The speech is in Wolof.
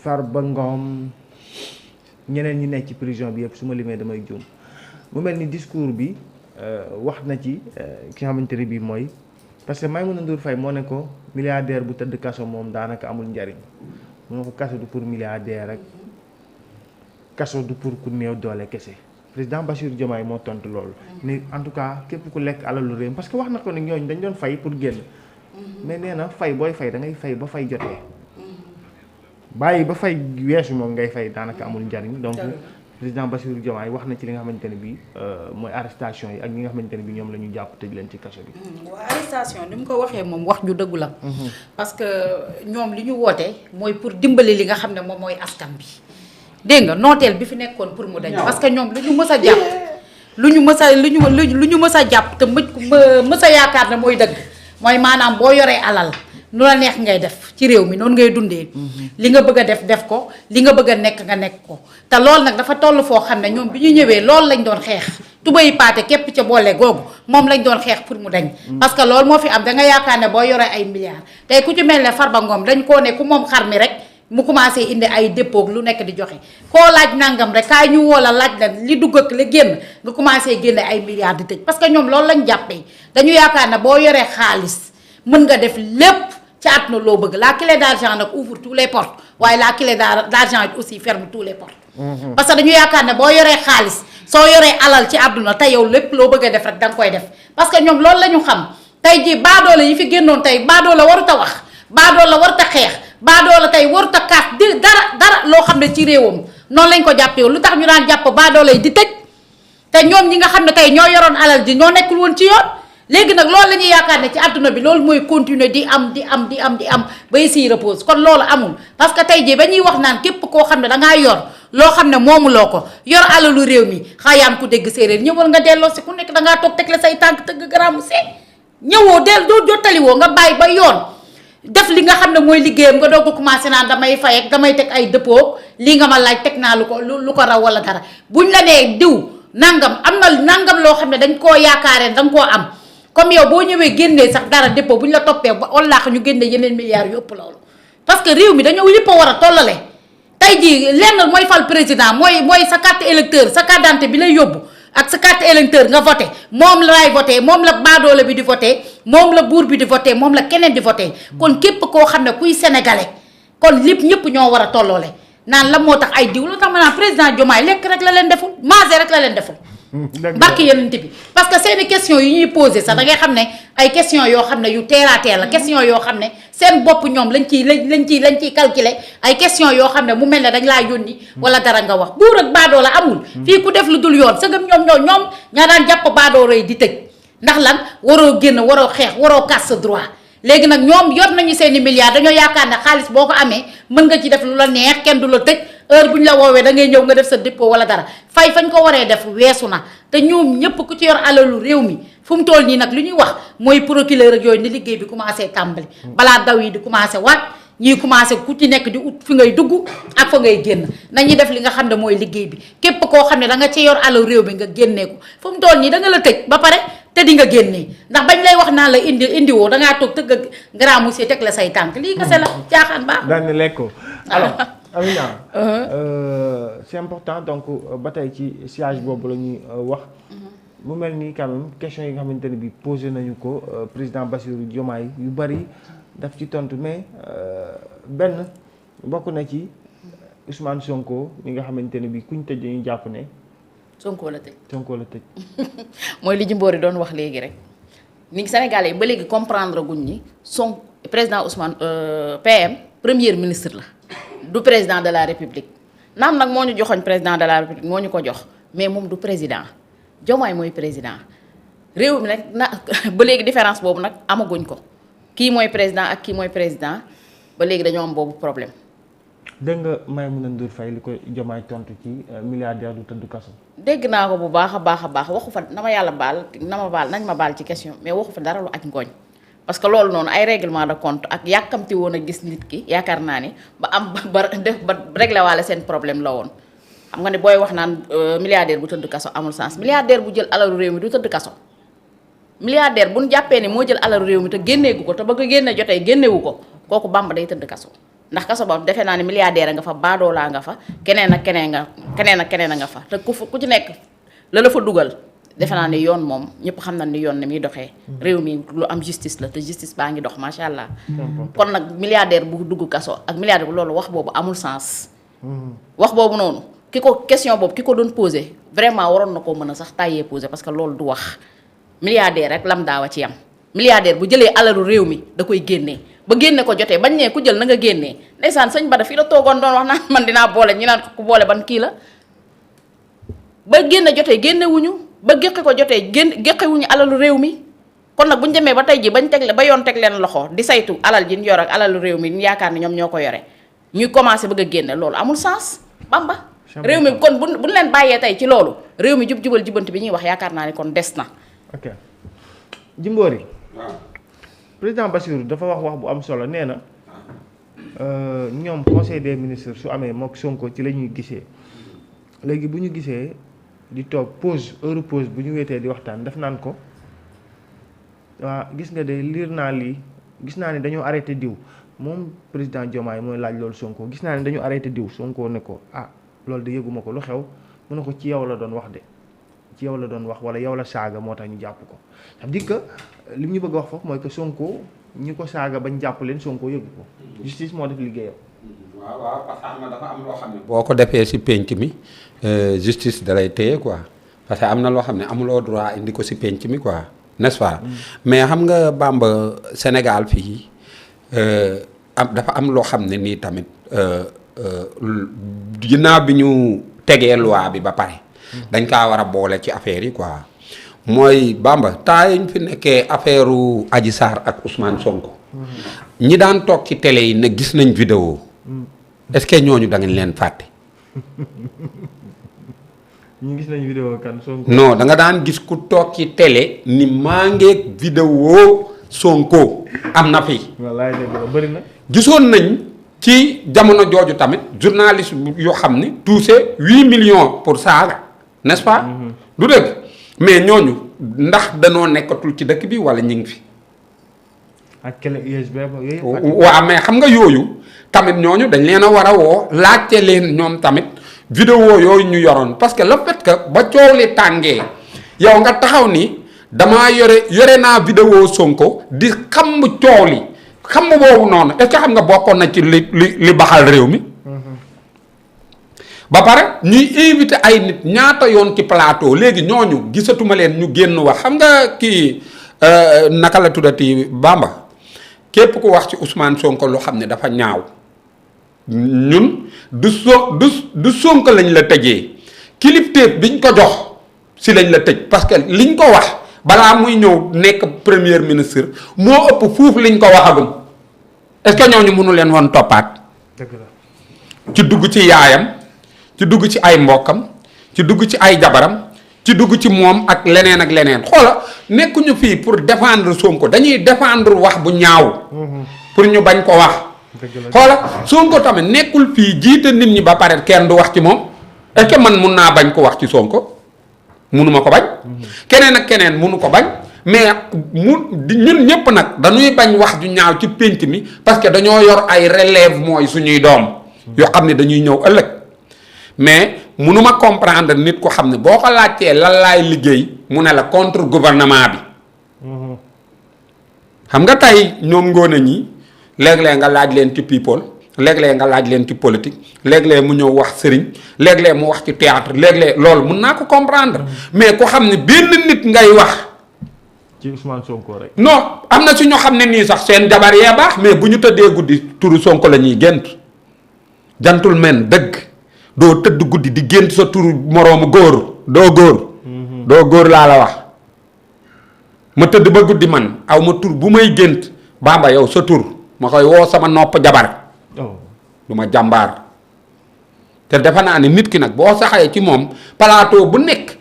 Farba Ngom ñeneen ñi nekk ci prison bi yëpp su ma limee damay juum mu mel ni discours bi wax na ci ki nga xamante ne bii mooy parce que Maïmouna Ndour Faye moo ne ko milliardaire bu tëdd kaso moom daanaka amul njariñ mu ne ko kaso du pour milliardaire rek kaso du pour ku néew doole kese président Bassirou Diomaye moo tontu loolu. ni en tout cas képp ku lekk alalu réew parce que wax na ko ne ñooñu dañ doon fay pour génn. mais nee na fay booy fay da ngay fay ba fay jotee. bàyyi ba fay weesu moom ngay fay daanaka amul njariñ donc président Bassirou Diomaye wax na ci li nga xamante ne bii mooy arrestation yi ak ñi nga xamante ne bii ñoom la ñu jàpp tëj leen ci kaso bi. waaw arrestation ni mu ko waxee moom wax ju dëggu la. parce que ñoom li ñu woote mooy pour dimbali li nga xam ne moom mooy askan bi. dégg nga nooteel bi fi nekkoon pour mu dañ. parce que ñoom lu ñu mës a jàpp. lu ñu mës a jàpp te mës a yaakaar ne mooy dëgg mooy maanaam boo yoree alal. nu la neex ngay def ci réew mi noonu ngay dundee li nga bëgg a def ko li nga bëgg a nekk nga nekk ko te loolu nag dafa toll foo xam ne ñoom bi ñu ñëwee loolu lañ doon xeex tubay paate képp ca boole googu moom lañ doon xeex pour mu dañ parce que loolu moo fi am da nga yaakaar ne boo yoree ay milliards tey ku ci mel ne Farba Ngom dañ koo ne ku moom xar mi rek mu commencé indi ay dépôt lu nekk di joxe koo laaj nangam rek kaay ñu woo la laaj la li dugg ak li génn nga commencé génne ay milliards di tëj parce que ñoom loolu lañ jàppee dañu yaakaar ne boo yoree xaalis mën nga def lépp ci àdduna loo bëgg la clé d'argent nag ouvre tous les portes waaye la clé d'argent aussi ferme tous les portes. parce que dañu yaakaar ne boo yoree xaalis soo yoree alal ci àdduna te yow lépp loo bëgg a def rek da nga koy def parce que ñoom loolu la ñu xam tey jii baadoola yi fi génnoon tey baadoola warut a wax baadoola warut a xeex baadoola tey warut a kaas di dara loo xam ne ci réewam noonu lañ ko jàppee lu tax ñu daan jàpp baadoola yi di tëj te ñoom ñi nga xam ne tey ñoo yoroon alal ji ñoo nekkul woon ci yoon. léegi nag loolu la ñuy yaakaar ne ci àdduna bi loolu mooy continuer di am bay siy repose kon loolu amul parce que tey jii ba ñuy wax naan képp koo xam ne dangaa yor loo xam ne moomuloo ko yor alalu réew mi xaayaam ku dégg séeréer ñëwal nga delloo si ku nekk dangaa toog teg la say tànk tëgg garaamu see ñëwoo doo jottaliwoo nga bàyyi ba yoon def li nga xam ne mooy liggéeyam nga doog a commencé naan damay fay ak damay teg ay dépôt lii nga ma laaj teg naa lu ko raw wala dara buñ la nee diw nangam am na nangam loo xam ne dañ koo yaakaaree danga koo am comme yow boo ñëwee génnee sax dara dépôt bu ñu la toppee ba wallaax ñu génnee yeneen milliards yu ëpp loolu parce que réew mi dañoo yëpp a war a tollale tey jii lenn mooy fal président mooy sa carte électeur sa carte d'identité bi lay yóbbu ak sa carte électeur nga voté moom laay voté moom la baadoole bi di voté moom la buur bi di voté moom la keneen di voté kon képp koo xam ne kuy sénégalais kon lépp ñëpp ñoo war a tolloole naan la moo tax ay diw la tax ma naan président Diomaye lekk rek la leen deful manger rek la leen deful barki yenente bi parce que seeni question yi ñuy posé sax da ngay xam ne ay question yoo xam ne yu terre à terre la question yoo xam ne seen bopp ñoom lañ ciy calculer ay question yoo xam ne mu mel ne dañ laa yónni wala dara nga wax buur ak baadoo la amul fii ku def lu dul yoon sëgëm ñoom ñaa daan jàpp baadoo rey di tëj ndax lan waroo génn waroo xeex waroo kas sa droit léegi nag ñoom yor nañu seeni milliards dañoo yaakaar ne xaalis boo ko amee mën nga ci def lu la neex kenn du la tëj heure bu ñu la woowee da ngay ñëw nga def sa dépôt wala dara fay fañ ko waree def weesu na te ñoom ñëpp ku ci yor alalu réew mi fu mu toll nii nag li ñuy wax mooy procureur ak yooyu ni liggéey bi commencé tàmbali balaa daw yi di commencé waat ñuy commencé ku ci nekk di ut fi ngay dugg ak fa ngay génn nañuy def li nga xam ne mooy liggéey bi képp koo xam ne da nga ci yor alalu réew mi nga génnee ko fu mu toll nii da nga la tëj ba pare te di nga génnee ndax bañ lay wax naan la indiwoo dangaa toog tëgg grand monsieur teg la say tànk lii kese la caaxaan baax daan ne lekko alors Amina c'est important donc ba tey ci siège boobu la ñuy wax mu mel ni quand même question yi nga xamante ne bi posé nañu ko président Bassirou Diomaye yu bari daf ci tontu mais benn bokk na ci Ousmane Sonko mi nga xamante ne bi kuñ tëj dañuy jàpp ne Sonko la tëj mooy li Jimbori doon wax léegi rek ni Sénégalais yi ba léegi comprendre guñ ni président Ousmane PM premier ministre la du président de la république naam nag moo ñu joxoñ président de la république moo ñu ko jox mais moom du président Diomaye mooy président réew mi nag ba léegi différence boobu nag amaguñ ko kii mooy président ak kii mooy président ba léegi dañoo am boobu problème. dégg nga Maïmouna Ndour Faye li ko Diomaye tontu ci milliardaire du tëdd kaso. dégg naa ko bu baax a baax waxu fa na ma yàlla baal nañ ma baal ci question mais waxu fa dara lu aj ngooñ. parce que loolu noonu ay règlement de compte ak yàkkamti woon a gis nit ki yaakaar naa ni ba réglé waale seen problème la woon xam nga ne booy wax naan milliardaire bu tëdd kaso amul sens milliardaire bu jël alalu réew mi du tëdd kaso milliardaire bu ñu jàppee ne moo jël alalu réew mi te génneegu ko te bëgg a génne jotee génnewu ko kooku Bamba day tëdd kaso ndax kaso ba defe naa ne milliardaire nga fa baadoolaa nga fa keneen ak keneen a nga fa te ku ci nekk la fa dugal defe naa ne yoon moom ñëpp xam na ni yoon ni muy doxee. réew mi lu am justice la te justice baa ngi dox macha allah. kon nag milliardaire bu dugg kaso ak milliardaire bu loolu wax boobu amul sens. wax boobu noonu question boobu ki ko doon posé vraiment waroon na koo mën a sax tàyyee posé parce que loolu du wax milliardaire rek lam daawa ci yam milliardaire bu jëlee alalu réew mi da koy génnee. ba génne ko jotee bañ ne ku jël na nga génnee ndeysaan sëñ Bada fii la toogoon doon wax naan man dinaa boole ñi naan ku boole ban kii la ba génne jotee génnewuñu ba géqi ko jotee géqewuñu alalu réew mi kon nag bu ñu demee ba tey ji bañ tegle ba yoon teg leen loxo di saytu alal ji ñu yor ak alalu réew mi ñu yaakaar ne ñoom ñoo ko yore ñuy commencé bëgg a génne loolu amul sens Bamba réew mi kon buñ leen bàyyee tey ci loolu réew mi jubal jubanti bi ñuy wax yaakaar naa ne kon des na. ok Jimbori. président Bassirou dafa wax bu am solo nee na ñoom conseil des ministres su amee mook Sonko ci la ñuy gisee léegi bu ñu gisee di toog heure pause bu ñu wéetee di waxtaan def naan ko waa gis nga de liir naa lii gis naa ne dañoo arrêté diw moom président Diomaye mooy laaj loolu Sonko gis naa ne dañu arrêté diw Sonko ne ko loolu de yëguma ko lu xew mu ne ko ci yow la doon wax de ci yow la doon wax wala yow la saaga moo tax ñu jàpp ko ça veut dire que li ñu bëgg a wax foofu mooy que Sonko ñi ko saaga bañ jàpp leen Sonko yëgu ko justice moo def liggéeyam. waaw parce que am na dafa am loo xam ne. boo ko defee ci penc mi justice da lay téye quoi parce que am na loo xam ne amuloo droit indi ko ci penc mi quoi n'est-ce pas. mais xam nga Bamba Sénégal fii dafa am loo xam ne nii tamit ginnaaw bi ñu tegee loi bi ba pare. dañ kaa war a boole ci affaire yi quoi mooy Bamba temps yi ñu fi nekkee affaire Adji Sarr ak Ousmane Sonko. ñi daan toog ci télé yi ne gis nañ vidéo est-ce que ñooñu da ngeen leen fàtte. ñu gis nañ vidéo kan Sonko. non da nga daan gis ku toog ci télé ni maa ngeeg vidéo Sonko am na fi. wallaay dëgg la bëri na. gisoon nañ ci jamono jooju tamit journaliste yoo xam ne touché 8 millions pour saaga. n'est-ce pas. du dëgg mais ñooñu ndax danoo nekkatul ci dëkk bi wala ñu ngi fi. ak clé USB yooyu. waaw mais xam nga yooyu tamit ñooñu dañ leen a war a woo laajte leen ñoom tamit vidéo yooyu ñu yoroon parce que le fait que ba coow li tàngee yow nga taxaw ni damaa yore naa vidéo Sonko di xam coow li xam boobu noonu est-ce que xam nga bokkoon na ci li baxal réew mi. ba pare ñuy invité ay nit ñaata yoon ci plateau léegi ñooñu gisatuma leen ñu génn wax xam nga kii naka la tuddati Bamba képp ku wax ci Ousmane Sonko loo xam ne dafa ñaaw ñun du Sonko lañ la tëjee kilifteef biñ ko jox si lañ la tëj parce que liñ ko wax balaa muy ñëw nekk premier ministre moo ëpp fuuf liñ ko waxagum est-ce que ñooñu mënu leen woon toppaat. dëgg la ci dugg ci yaayam. ci dugg ci ay mbokkam ci dugg ci ay jabaram ci dugg ci moom ak leneen xoola nekkuñu fii pour défendre Sonko dañuy défendre wax bu ñaaw pour ñu bañ ko wax xoola Sonko tamit nekkul fii jiite nit ñi ba pare kenn du wax ci moom est-ce que man mun naa bañ ko wax ci Sonko munuma ko bañ keneen ak keneen munu ko bañ mais ñun ñëpp nag dañuy bañ wax ju ñaaw ci pénc mi parce que dañoo yor ay relève mooy suñuy doom yoo xam ne dañuy ñëw ëllëg mais munuma comprendre nit ko xam ne boo ko laajtee lan laay liggéey mu ne la contre gouvernement bi xam nga tey ñoom ngoone ñi léeg-léeg nga laaj leen ci people léeg-léeg nga laaj leen ci politique léeg-léeg mu ñëw wax sëriñ léeg-léeg mu wax ci théâtre léeg-léeg loolu mun naa ko comprendre mais ko xam ne benn nit ngay wax ci Ousmane Sonko rek. non am na si ñoo xam ne nii sax seen jabar yee baax mais bu ñu tëddee guddi turu Sonko la ñuy gént jantul men dëgg doo tëdd guddi di gént sa turu moroomu góor doo góor laa la wax ma tëdd ba guddi man aw ma tur bu may gént Bamba yow sa tur ma koy woo sama nopp jabar du ma jàmbaar te defe naa ne nit ki nag boo saxee ci moom plateau bu nekk